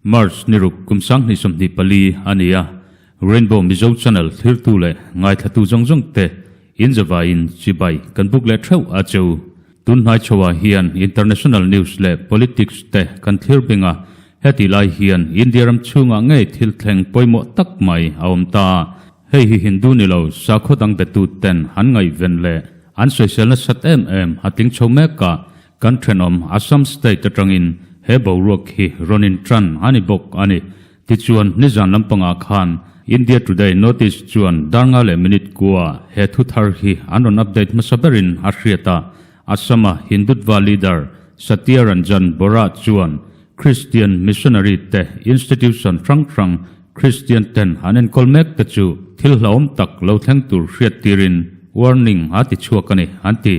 March ni ruk kum 2024 a ni a, Rainbow Mizo Channel thlirtu leh ngaithlatu zawng zawng te in zavaiin chibai kan buk leh theuh a cheu. Tunhnai chhoah hian international news leh politics te kan thlir bing a, heti lai hian India ram chhungah ngei thil thleng pawimawh tak mai a awm ta. Hei hi Hindu ni lo sakhaw dang betu ten an ngaihven leh an sawisel nasat em em a tling chho mek a, Kan thenawm Assam state atangin he boruak hi rawn in tan a ni bawk a ni. Tichuan, nizan lampangah khan India Today notice chuan darnga leh minute kua he thu thar hi an rawn update hmasa berin a hriat a. Assam-a Hindutva leader Satya Ranjan Bora chuan Christian missionary te institution hrang hrang Christian ten an enkawl mek te chu thil hlauhawm tak lo thleng tur hriat tirin warning a ti chhuak a ni, an ti.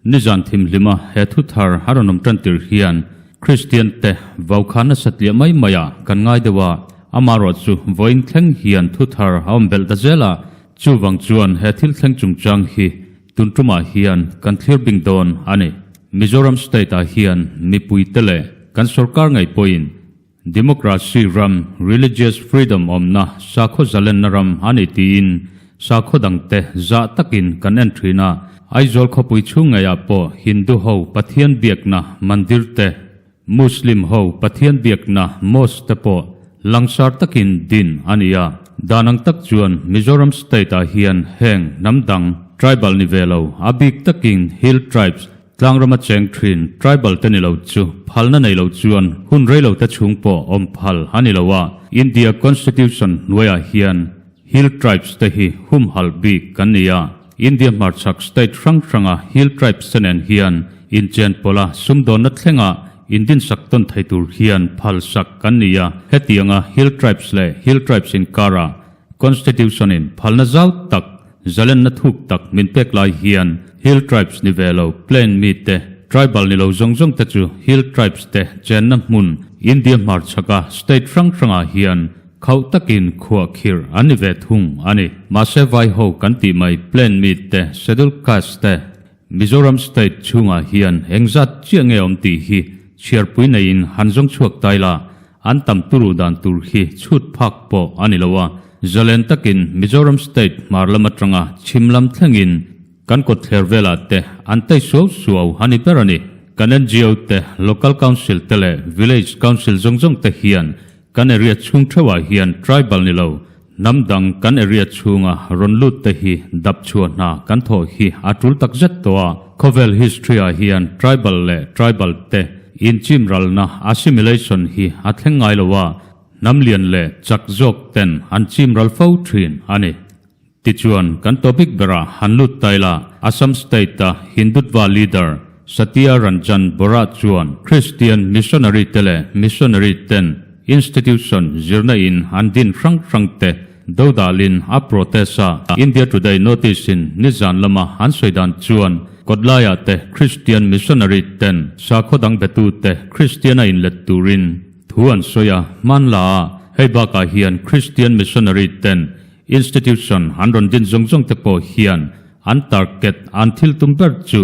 Nizan thimhlima he thu thar a rawn awm tan tir hian Kristian te vau kha nasa tliah mai mai a kan ngai deuh a, amaherawh chu vawiin thleng hian thu thar a awm belh ta zel a, chuvang chuan he thil thleng chungchang hi tun tumah hian kan thlir bing dawn a ni. Mizoram state ah hian mipui te leh kan sorkar ngei pawhin Democracy ram, religious freedom awmna sakhaw zalenna ram a ni tiin sakhaw dangte zah takin kan en thin a. Aizawl khawpui chhung ngeiah pawh Hindu ho Pathian biakna mandir te, Muslim ho Pathian biakna mosque te pawh langsar takin din a ni a. Dan ang tak chuan Mizoram state ah hian heng hnam dang, tribal ni ve lo, a bik takin hill tribes, Tlangrama cheng thin tribal te ni lo chu phalna nei lo chuan hun rei lo te chhung pawh awm phal a ni lo a, India Constitution hnuaiah hian Hill Tribes te hi humhalh bik kan ni a, India hmarchhak state hrang hranga Hill Tribes te nen hian inchen pawlha sumdawnna thlenga indinsak tawn thei tur hian phalsak kan ni a, hetianga Hill Tribes leh Hill Tribes inkara Constitution in phalna zau tak, zalenna thuk tak min pek lai hian Hill Tribes ni ve lo, plain mi te, tribal ni lo zawng zawng te chu Hill Tribes te chenna hmun India hmarchhaka state hrang hrangah hian khauh takin khuah khirh an ni ve thung a ni. Mahse vai ho kan tih mai plain mi te, scheduled caste te, Mizoram state chhungah hian engzat chiah nge awm tih hi chhiarpui neiin han zawng chhuak tai la, An tam turu dan tur hi chhut phak pawh a ni lo a, zalen takin Mizoram state hmar lam atanga chhim lam thlengin kan kawtthler velah te an tei suau suau a ni ber a ni. Kan ngo te, Local Council te leh Village Council zawng zawng te hian kan area chhung theuhah hian tribal ni lo, hnam dang kan area chhunga rawn lut te hi dap chhuah hna kan thawh hi a tul tak zet tawh a. Khawvel history ah hian tribal leh tribal te inchimralna, assimilation, hi a thleng ngai lo a, hnam lian leh chak zawk ten an chimral fo thin a ni. Tichuan, kan topic berah han lut ta ila, Assam state a Hindutva leader Satya Ranjan Bora chuan Christian missionary te leh missionary ten institution zirna in an din hrang hrang te dodalin a protest a. India Today notice in nizan lama an sawi dan chuan kawtlaiah te Christian missionary ten sakhaw dang betu te Christian a inlet turin thu an sawi a, hmanla a hei bakah hian Christian missionary ten Institution an rawn din zawng zawng te pawh hian an target an thil tum ber chu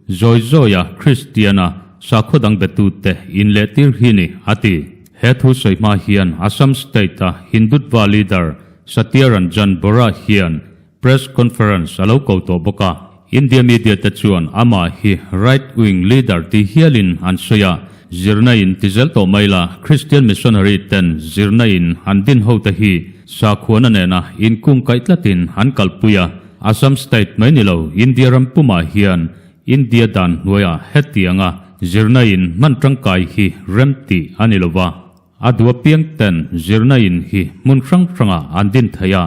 zawi zawia Kristiana sakhaw dang betute inlehtir hi ni, a ti. He thu sawi hma hian Assam state-a Hindutva leader Satya Ranjan Bora hian press conference a lo ko tawh bawk a. India media te chuan amah hi right wing leader ti hialin an sawi a, zirna in ti zel tawh mai la, Christian missionary ten zirna in an din ho te hi sakhuana nena inkung kaih tlatin an kalpui a, Assam state mai ni lo India ram pumah hian India dan hnuaiah hetianga zirna in hman tangkai hi rem tih a ni lova, a duh apiang ten zirna in hi hmun hrang hrangah an din thei a,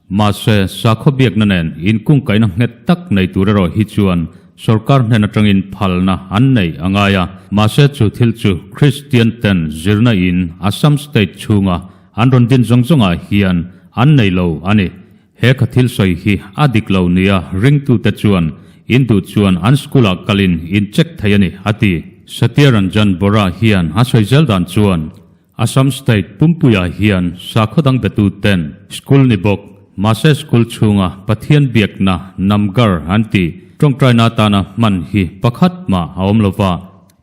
Mahse, sakhaw biakna nen inkungkaihna nghet tak nei tur erawh hi chuan sorkar hnen atangin phalna an nei a ngai a. Mahse, chu thil chu Kristian ten zirna in Assam state chhunga an rawn din zawng zawngah hian an nei lo a ni. He kha thil sawi hi a dik lo nia ringtute chuan in duh chuan an school-ah kalin in check thei a ni, a ti. Satya Ranjan Bora hian a sawi zel dan chuan, Assam state pumpuiah hian sakhaw dang betu ten school ni bawk, Mahse school chhunga Pathian biakna Namgar an tih tawngtaina atana hman hi pakhat mah a awm lova.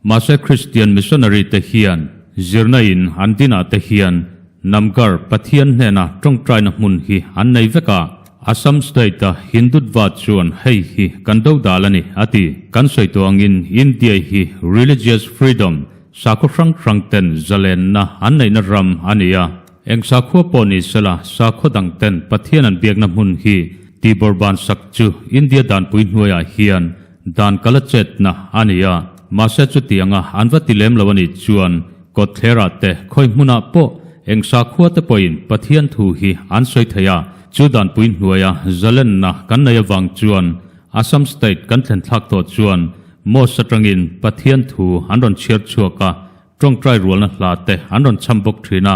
Mahse Kristian missionary te hian zirna in an dinah te hian Namgar Pathian hnena tawngtaina hmun hi an nei vek a. Assam state a Hindutva chuan hei hi kan do dal a ni a ti. Kan sawi tawh angin India hi religious freedom Sakhaw hrang hrang ten zalenna an neihna ram a ni a, eng sakhua pawh ni sela sakhaw dang ten Pathian an biakna hmun hi tihbawrhban sak chu India danpui hnuaiah hian dan kala chetna a ni a. Mahse chutianga an va ti lem lo a nih chuan kawtthlerah te khawi hmunah pawh eng sakhua te pawhin Pathian thu hi an sawi thei a, chu danpui hnuaia zalenna kan nei avang chuan Assam state kan thlen thlak tawh chuan Mosque atangin Pathian thu an rawn chhiar chhuak a, tawngtai rualna hla te an rawn cham bawk thin a,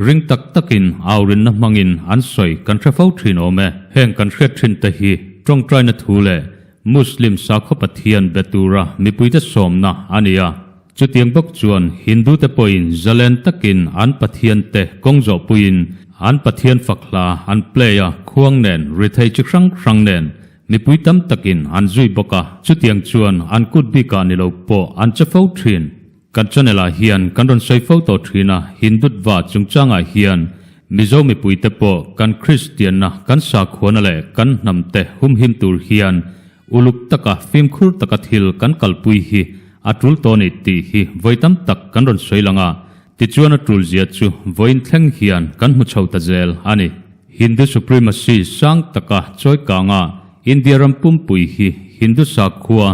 ring tak takin aurinna hmangin an sawi kan hre fo thin awm e. Heng kan hriat thin te hi tawngtaina thu leh Muslim sakhaw Pathian be tura mipuite sawmna a ni a, chutiang bawk chuan Hindu te pawhin zalen takin an Pathian te kawng zawhpuiin an Pathian fak hla an play a, khuang nen, rithei chi hrang hrang nen Mipui tam takin an zui bawk a, chutiang chuan an kut bikah ni lo pawh an che fo thin. Kan channel ah hian kan rawn sawi fo tawh thin a, Hindutva chungchangah hian Mizo mipuite pawh kan Kristianna, kan sakhuana leh kan hnamte humhim tur hian uluk taka fimkhur taka thil kan kalpui hi a tul tawh a ni tih hi vawi tam tak kan rawn sawi lang a, Tichuan a tul zia chu vawiin thleng hian kan hmu chho ta zel a ni. Hindu supremacy sang taka chawi kanga India ram pumpui hi Hindu sakhua,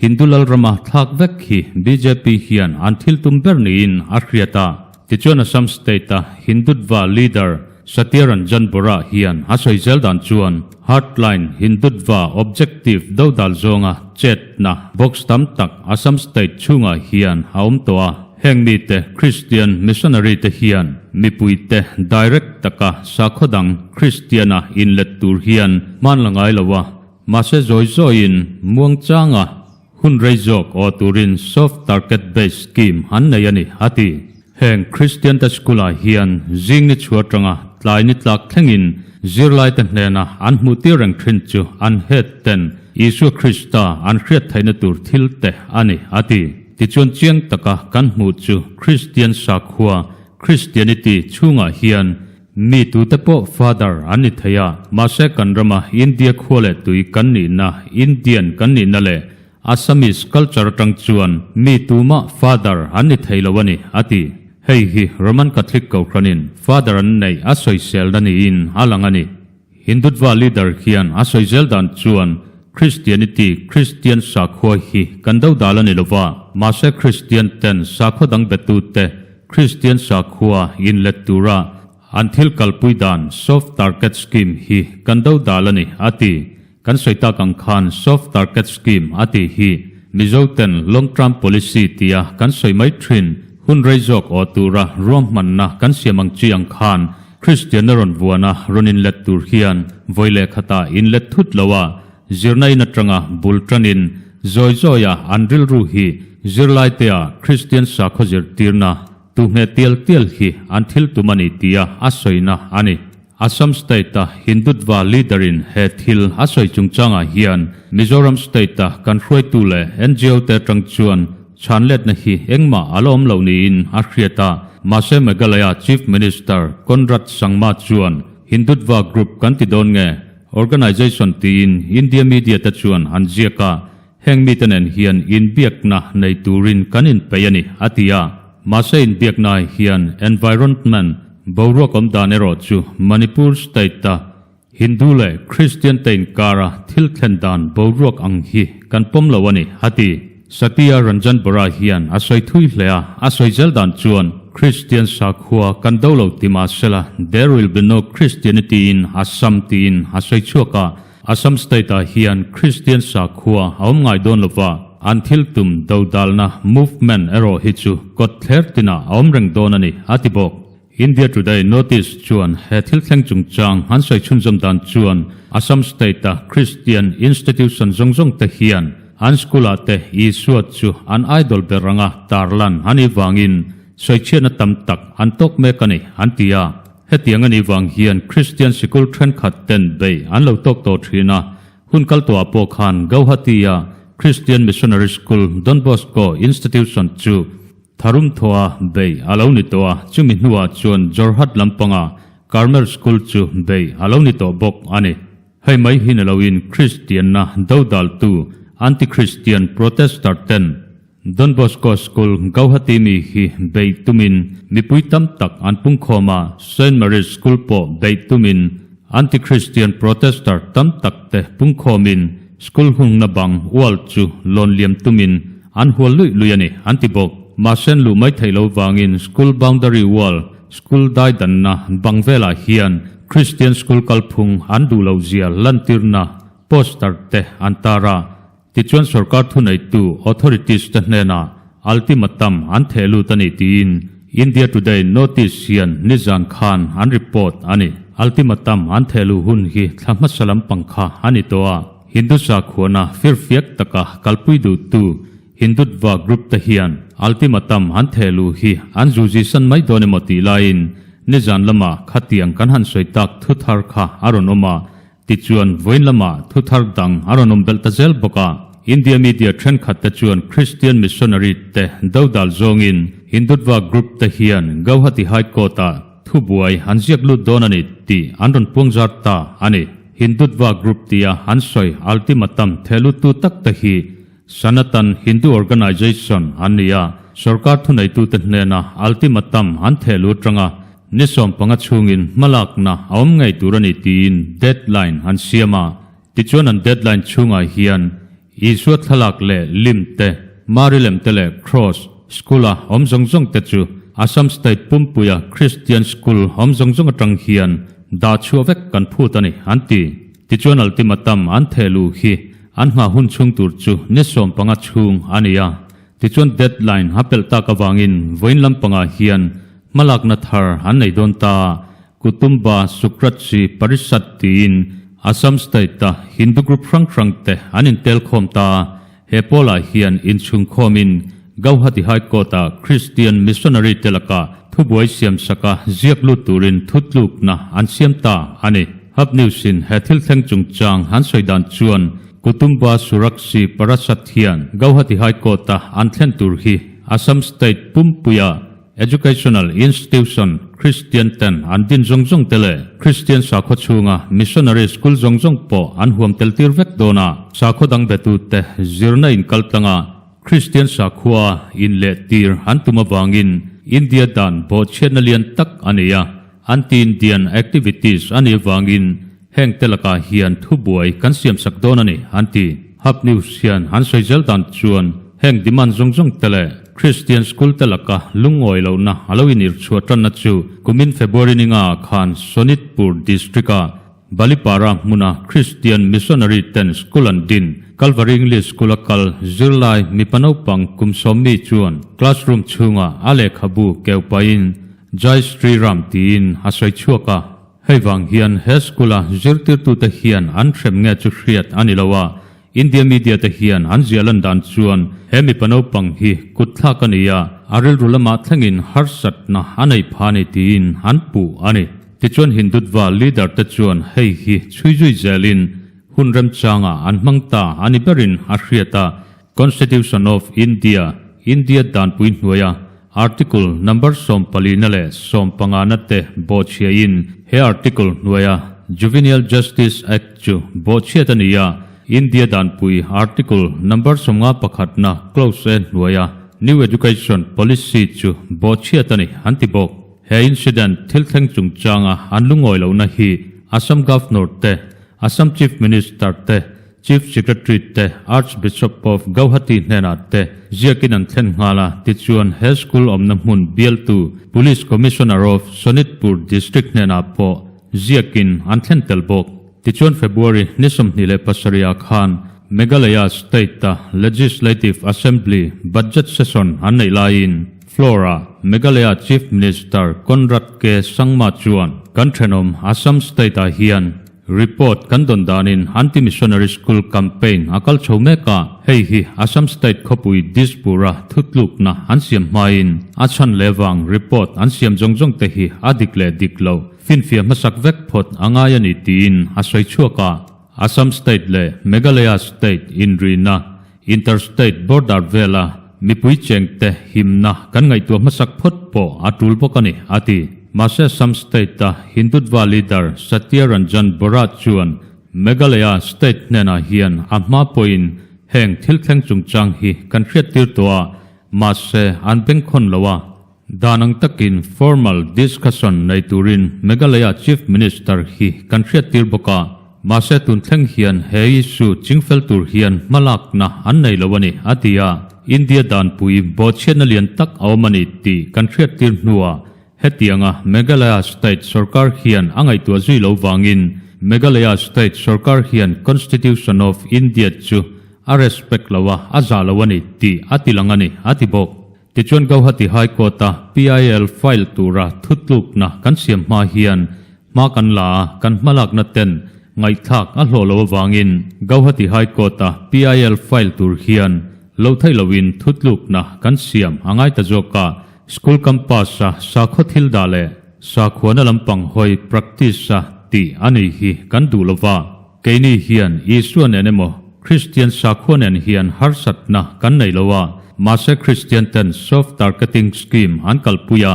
Hindu lalrama thlak vek hi bjp hian an thil tum ber niin a hriat a. Tichuan Assam state-a Hindutva leader Satya Ranjan Bora hian a sawi zel dan chuan hardline Hindutva objective dodal zawnga chetna box tam tak Assam state chhungah hian a awm tawh a. Heng mite Kristian missionary te hian mipuite direct taka sakhaw dang Kristiana inlet tur hian hman la ngai lo a, mahse zawi zawiin muangchanga hun rei zawk aw turin soft target based scheme an nei a ni, a ti. Heng Kristian te school ah hian zing ni chhuah atanga tlai ni tlak thlengin zirlaite hnena an hmuh tir reng thin chu an head ten Isua Krista an hriat theihna tur thil te a ni, a ti. Tichuan chiang taka kan hmuh chu Kristian sakhua, Christianity, chhungah hian mi tute pawh Father an ni thei a, mahse kan rama India khua leh tui kan nihna, Indian kan nihna leh Assamese culture atang chuan mi tumah Father an ni thei lo a ni, a ti. Hei hi Roman Catholic Kohhranin Father an neih a sawiselna niin a lang a ni. Hindutva leader hian a sawi zel dan chuan Christianity, Christian sakhua hi kan do dal a ni lova, mahse Christian ten sakhaw dang betute Christian sakhua inlet tura an thil kalpui dan soft target scheme hi kan do dal a ni, a ti. Kan sawi tak ang khan soft target scheme a tih hi Mizo ten long term policy tia kan sawi mai thin hun rei zawk aw tura ruahmanna kan siam ang chi ang khan Kristianna rawn vuana rawn inlet tur hian vawi leh khatah inlet thut lo a, zirna in atanga bul tanin zawi zawia an rilru hi zirlaitea Kristian sakhaw zirtirna tuhneh tial tial hi an thil tum a ni tia a sawina a ni. Assam State-a Hindutva leader-in he thil a sawi chungchangah hian Mizoram State-a kan hruaitu leh NGO-te atang chuan chhanletna hi engmah a la awm loh niin a hriat a. Mahse Meghalaya Chief Minister Conrad Sangma chuan Hindutva group kan ti dawn nge organisation tiin India media te chuan an ziak a, Heng mite nen hian inbiakna nei turin kan inpeih a ni, a ti a. Mahse inbiaknaah hian environment boruak awm dan erawh chu Manipur state-a Hindu leh Christian te inkara thil thlen dan boruak ang hi kan pawm lo a ni, a ti. Satya Ranjan Bora hian a sawi thui hle a, a sawi zel dan chuan Christian sakhua kan do lo ti mahsela there will be no Christianity in Assam tiin a sawi chhuak a. Assam state-ah hian Kristian sakhua a awm ngai dawn lova, an thil tum dodalna movement erawh hi chu kawt thler tinah a awm reng dawn a ni, a ti bawk. India Today notice chuan he thil thleng chungchang an sawi chhunzawm dan chuan Assam state-a Kristian institution zawng zawng te hian an school-ah te Isua chu an idol ber anga tarlan a nih vangin sawichhiatna tam tak an tawk mek a ni, an ti a. Hetiang a nih vang hian Kristian sikul thenkhat ten bei an lo tawk tawh thin a, hun kal tawhah pawh khan Gauhati-a Christian Missionary School Don Bosco Institution chu tharum thawha bei a lo ni tawh a, chumi hnuah chuan Jorhat lampanga Carmel School chu bei a lo ni tawh bawk a ni. Hei mai hi ni loin Kristianna dodaltu anti-Christian protester ten Don Bosco School, Gauhati mi hi beih tumin mipui tam tak an pungkhawm a, Saint Mary's School pawh beih tumin anti-Christian protester tam tak te pungkhawmin school hungna bang wall chu lawn liam tumin an hual luih luih a ni, an ti bawk. Mahse an luh mai theih lo vangin school boundary wall, school daidanna bang velah hian Christian school kalphung an duh loh zia lantirna poster te an tar a, Tichuan sorkar thuneitu authorities te hnenah ultimatum an theh lut a ni tiin India Today notice hian nizan khan an report a ni. Ultimatum an theh luh hun hi thla hmasa lampang kha a ni tawh a, Hindu sakhuana firfiak taka kalpui duhtu Hindutva group te hian ultimatum an theh luh hi an zuzi san mai dawn emaw tih laiin nizan lamah khatiang kan han sawi tak thu thar kha a rawn awm a, Tichuan, vawiin lamah thu thar dang a rawn awm belh ta zel bawk a. India media thenkhat te chuan Christian missionary te dodal zawngin Hindutva group te hian Gauhati High Court ah thubuai an ziak lut dawn a ni tih an rawn puang zar ta a ni. Hindutva group tia an sawi ultimatum thehluttu tak te hi Sanatan Hindu Organisation an ni a, sorkar thuneitute hnena ultimatum an thehlut ranga Ni 15 chhungin hmalakna a awm ngei tur a ni tiin deadline an siam a, tichuan an deadline chhungah hian Isua thlalak leh lim te, Mari lem te leh Cross, school-a awm zawng zawng te chu Assam State pumpuia Christian school awm zawng zawng atang hian dah chhuah vek kan phut a ni an ti. Tichuan ultimatum an theh luh hi an nghah hun chhung tur chu ni 15 chhung a ni a, Tichuan deadline a pelh tak avangin vawiin lampangah hian hmalakna thar an nei dawn ta. Kutumba Sukratsi Parishad tiin Assam State-a Hindu group hrang hrangte an intelkhawm ta. He pawlah hian inchhungkhawmin Gauhati High Court-a Christian missionary te laka thubuai siamsaka ziak lut turin thutlukna an siam ta a ni. Hub News-in he thil thleng chungchang an sawi dan chuan Kutumba Suraksi Parasat hian Gauhati High Court-a an thlen tur hi Assam State pumpuia Educational Institution Christian ten an din zawng zawng te leh Christian sakhaw chhunga Missionary School zawng zawng pawh an huam tel tir vek dawn a, sakhaw dang betute zirna inkaltlanga Christian sakhua inlehtir an tum avangin India dan bawhchhiatna lian tak a nei a, anti-Indian activities a nih avangin heng te lakah hian thubuai kan siamsak dawn a ni, an ti. Hub News hian an sawi zel dan chuan heng demand zawng zawng te leh Christian school te laka lungawi lohna a lo inirchhuah tanna chu kumin February ni ngaah khan Sonitpur District-a Balipara hmuna Christian Missionary ten school an din, Calvary English School a kal zirlai mipa naupang kum sawmmi chuan classroom chhungah a lehkhabu keu pahin Jai Shri Ram tiin a sawi chhuak a. Hei vang hian he school-a zirtirtute hian an hrem nge chu hriat a ni lo a, India media te hian an ziah lan dan chuan he mipa naupang hi kutthlak a ni a, a rilru lamah thlengin harsatna a nei pha a ni tiin an puh a ni. Tichuan Hindutva leader te chuan hei hi chhui zui zelin hun remchangah an hmang ta a ni berin a hriat a, Constitution of India, India danpui hnuaia Article number 14 na leh 15 na te bawhchhiahin he article hnuaia Juvenile Justice Act chu bawhchhiat a ni a, India danpui Article number 51 na clause e hnuaia New Education Policy chu bawhchhiat a ni an ti bawk. He incident thil thleng chungchanga an lungawi lohna hi Assam Governor te, Assam Chief Minister te, Chief Secretary te, Archbishop of Gauhati hnenah te ziakin an thlen nghal a, tichuan he school awmna hmun bialtu Police Commissioner of Sonitpur District hnenah pawh ziakin an thlen tel bawk. Tichuan February ni 27 ah khan Meghalaya State-a Legislative Assembly Budget Session an neih laiin floor-ah Meghalaya Chief Minister Conrad K. Sangma chuan kan thenawm Assam State-ah hian Report kan dawn danin Anti-Missionary School Campaign a kal chho mek a, hei hi Assam State khawpui Dispur-a thutlukna an siam hmain a chhan leh vang report an siam zawng zawng te hi a dik leh dik lo. finfiah hmasak vek phawt a ngai a ni tiin a sawi chhuak a. Assam State leh Meghalaya State inrina Interstate border vela mipui chengte himna kan ngaihtuah hmasak phawt pawh a tul bawk a ni, a ti. Mahse Assam State-a Hindutva leader Satya Ranjan Bora chuan Meghalaya State hnenah hian a hma pawhin heng thil thleng chungchang hi kan hriattir tawh a, mahse an bengkhawn lo a. Dan ang takin formal discussion nei turin Meghalaya Chief Minister hi kan hriattir bawk a, mahse tun thleng hian he issue chingfel tur hian hmalakna an nei lo a ni, a ti a. India danpui bawhchhiatna lian tak a awm a ni tih kan hriattir hnuah hetianga Meghalaya State sorkar hian a ngaihtuah zui lo vangin Meghalaya State sorkar hian Constitution of India chu a respect lo a, a zah lo a ni tih a ti lang a ni, a ti bawk. Tichuan Gauhati High Court-a PIL file tura thutlukna kan siam hma hian hma kan la a, kan hmalakna ten ngaihthlak a hlawh lo avangin Gauhati High Court-a PIL file tur hian lo theih loin thutlukna kan siam a ngai ta zawk a. School campus-a sakhaw thil dah leh sakhuana lampang hawi practice-a tih a nei hi kan duh lo va. Keini hian Isua nen emaw Kristian sakhua nen hian harsatna kan nei lo a, mahse Kristian ten soft targeting scheme an kalpui a,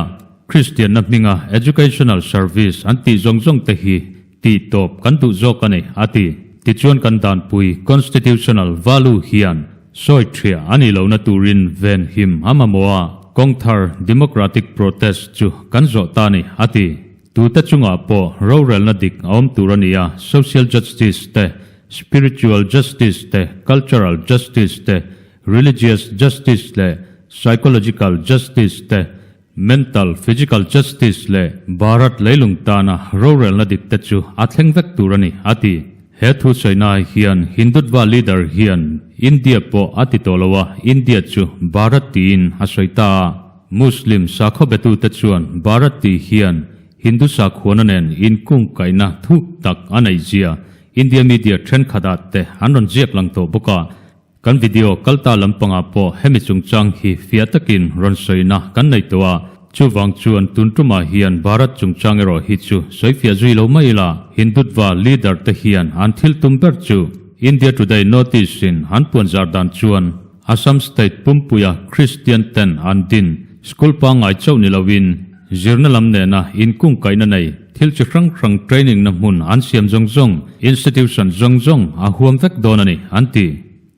Kristianna hminga educational service an tih zawng zawng te hi tih tawp kan duh zawk a ni, a ti. Tichuan kan danpui constitutional value hian sawi thiah a nih lohna turin venhim a mamawh a, kawngthar democratic protest chu kan zawh ta a ni, a ti. Tute chungah pawh rorelna dik a awm tur a ni a, social justice te, spiritual justice te, cultural justice te, religious justice leh psychological justice te, mental, physical justice leh Bharat leilung tana rorelna dik te chu a thleng vek tur a ni, a ti. He thu sawina hian Hindutva leader hian India pawh a ti tawh lo a, India chu Bharat tiin a sawi ta a. Muslim sakhaw betute chuan Bharat tih hian Hindu sakhuana nen inkungkaihna thuk tak a neih zia India media thenkhatah te an rawn ziak lang tawh bawk a. Kan video kalta lampangah pawh hemi chungchang hi fiah takin rawn sawina kan nei tawh a, chuvang chuan tun tumah hian Bharat chungchang erawh hi chu sawi fiah zui lo mai ila, Hindutva leader te hian an thil tum ber chu India Today notice in an puanzar dan chuan Assam State pumpuia Kristian ten an din school pangngai chauh ni loin zirna lam nena inkungkaihna nei thil chi hrang hrang training na hmun an siam zawng zawng, institution zawng zawng a huam vek dawn a ni, an ti.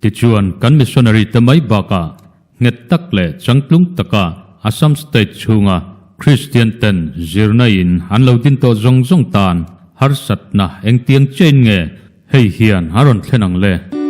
Tichuan, kan missionary te mai bakah nghet tak leh changtlung taka Assam State chhunga Kristian ten zirna in an lo din tawh zawng zawng tan harsatna engtiang chain nge hei hian a rawn thlen ang le?